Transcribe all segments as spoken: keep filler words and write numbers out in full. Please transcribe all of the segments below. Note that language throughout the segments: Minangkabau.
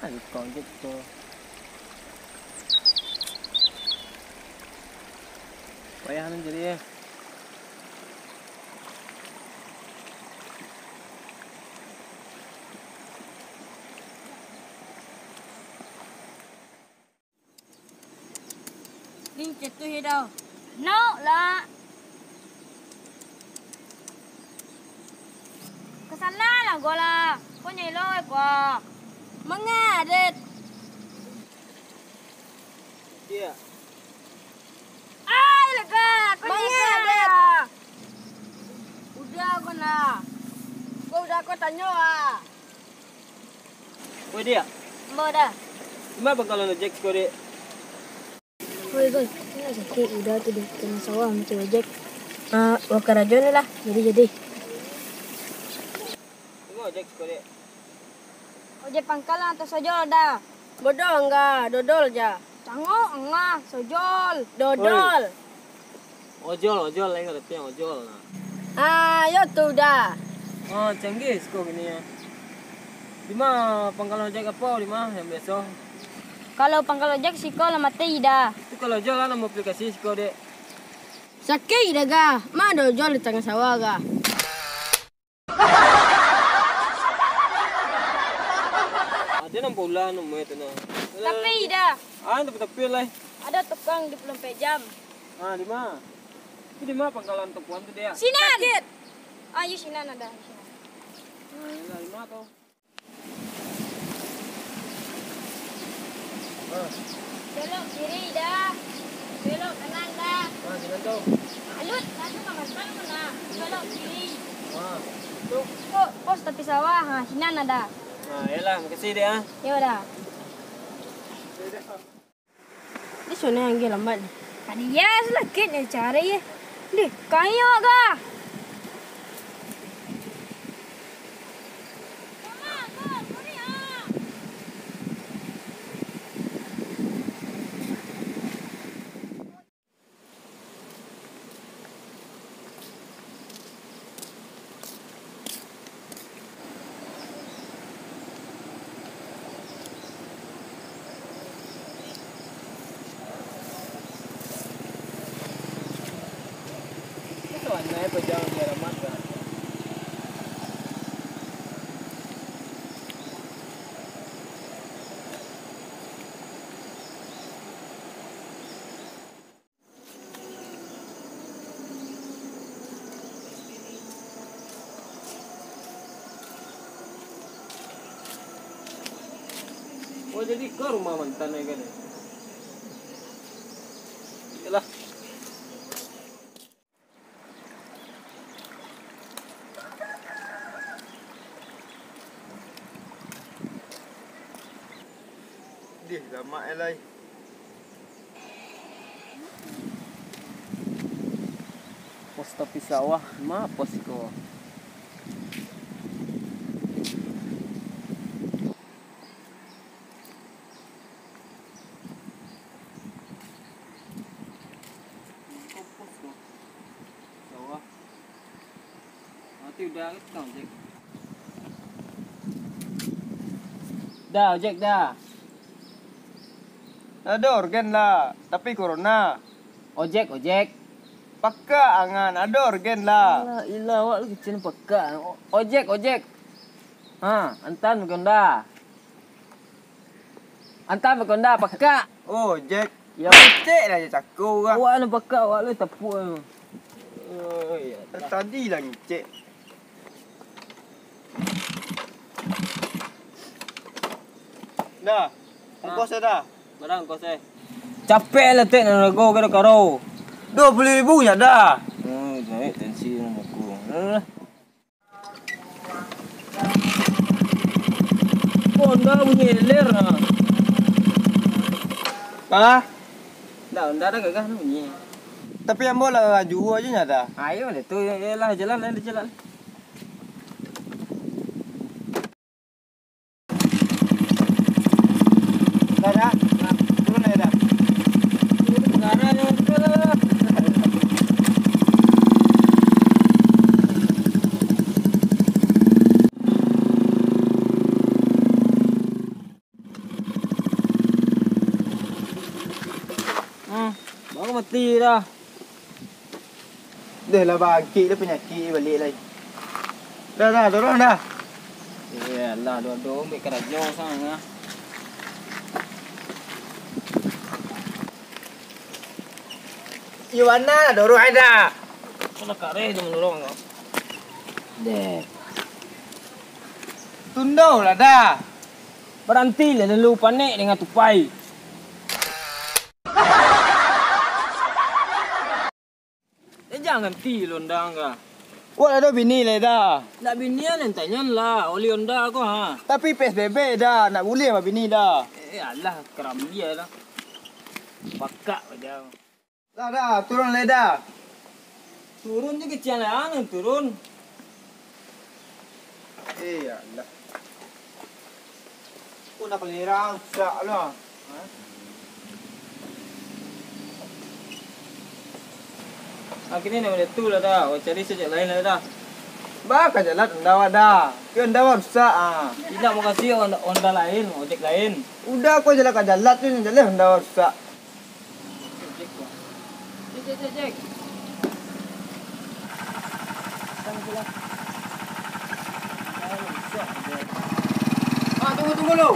Tukang ojek tu. Payah nan jadi, eh. Ding, cetuh ye dau. Nauk lah. Ka sana lah gua lah. Kau nyai lo ko. Mangadet. Dia. Ai, lega, kau nyai ko. Mangadet. Udah kau nah. Kau udah kau tanyo ah. Woi, Diak. Ambo dah. Dima pangkalan ojek siko, Diak? Woi, Gol, indak sakik udah tu di tangah sawah mancari ojek. Ah, wah karajo ni lah. Jadi, jadi. Dima ojek siko, Diak? Ojek pangkalan atau sojol dah? Bodoh angga, dodol ja. Cangok angga, sojol. Dodol. Oi. Ojol, ojol, lain kata tu yang ojol, nah. Ah, yo tu dah. Ah, canggih siko kini ya. Dima pangkalan ojek apo, dima yang biaso? Kalau pangkalan ojek siko lah mati dah. Tu kalau ojol lah, namo aplikasi siko, Dek. Sakik dah gah. Ma ado ojol di tangah sawah gah. Ado nan paulah namo itu nah. Tapi dah. Ah, tapi, tapi lah. Ado tukang dua puluh empat jam. Ah, dima? Itu dima pangkalan tupuan tu, Diak? Sinan. Sakik. Ah, iyo, sinan ado, sinan. Ah, iyolah, dima tu. Ah. Belok kiri dah. Belok kanan dah. Ah, sinan tu. Alut, langsung ka Mantang tu nah. Belok kiri. Ah, tu. Kok pos tapi sawah, ha, sinan ado. Ah, iyolah, makasih, Diak, ah. Yo dah. Di sono yang agak lambat ni. Ado ya, sakik ni cari ye. Deh, kayo ga? Oh, jadi ko rumah mantan ai kan? Iyolah. Dih, lamak ai lai. Pos tapi sawah, ma pos ko? Ko pos ko. Sawah. Mati udah, kan tukang ojek. Dah, ojek dah. Ado orgen lah, tapi corona. Ojek, ojek. Pakak angan, ado orgen lah. Alah, ilah, awak tu kecil pakak. O-, ojek, ojek. Ha, antan bakeh onda. Antan bakeh onda, pakak. Oh, ojek. Yo. Cek lah je cako urang. Awak lah pakak, awak lah tapuak. Oh, iyo. Tadi lah ngicek. Dah. Ongkos dah. Bara ongkos, eh? Capek lah, Tek, nan rago ka karo. Dua puluh ribu ja dah. Oh, naik tensi nan aku. Alah. Honda bunyi eler, ah. Hah? Ndak, Honda dah gagah bunyi. Tapi ambo lah laju aja nyata. Ayo deh, tu, iyalah, jalan, jalan. Dah, dah. Nah, turun aja dah. Turun, dah, dah, dah. Mati dah. Dah lah bangkik dah, panyakik baliak lai. Dah, dah, dorong dah. Iyolah, doh-doh ambiak karajo sanang ah. Iyo bana lah dorong ai dah. Kau nak kareh tu mandorong kau. Deh. Tundo lah dah. Baranti lah lalu panek dengan tupai. Eh, jan ganti lo onda ang ka. Wak ado bini lai dah. Nak binian nan tanyo lah, oli onda ko ha. Tapi P S B B dah, nak buliah babini dah. Eh, alah, karambia lah. Pakak aja. Dah, dah, turun lai dah. Turun je kecil lah, ang turun. Eh, ya Allah. Kok nak kelerang, rusak lah. Ha? Akhirnyo nak bana tu lah dah. Awak cari sajak lain lah dah. Bah, ka jalan onda awak dah. Tapi onda awak rusak ah. Indak makasih onda, onda lain, ojek lain. Udah, kok jalan ka jalan tu, jalan onda awak rusak. Cek, cek, cek, cek. Ah, tunggu, tunggu lu.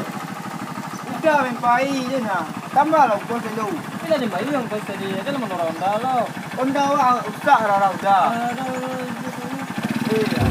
Udah main pai je nah. Tambah lah ongkos lu. Tapi lah dibayar ongkos tadi. Ada lah mandorong onda lo. Onda awak rusak rara udah. Aduh, aduh, aduh, aduh. Iya.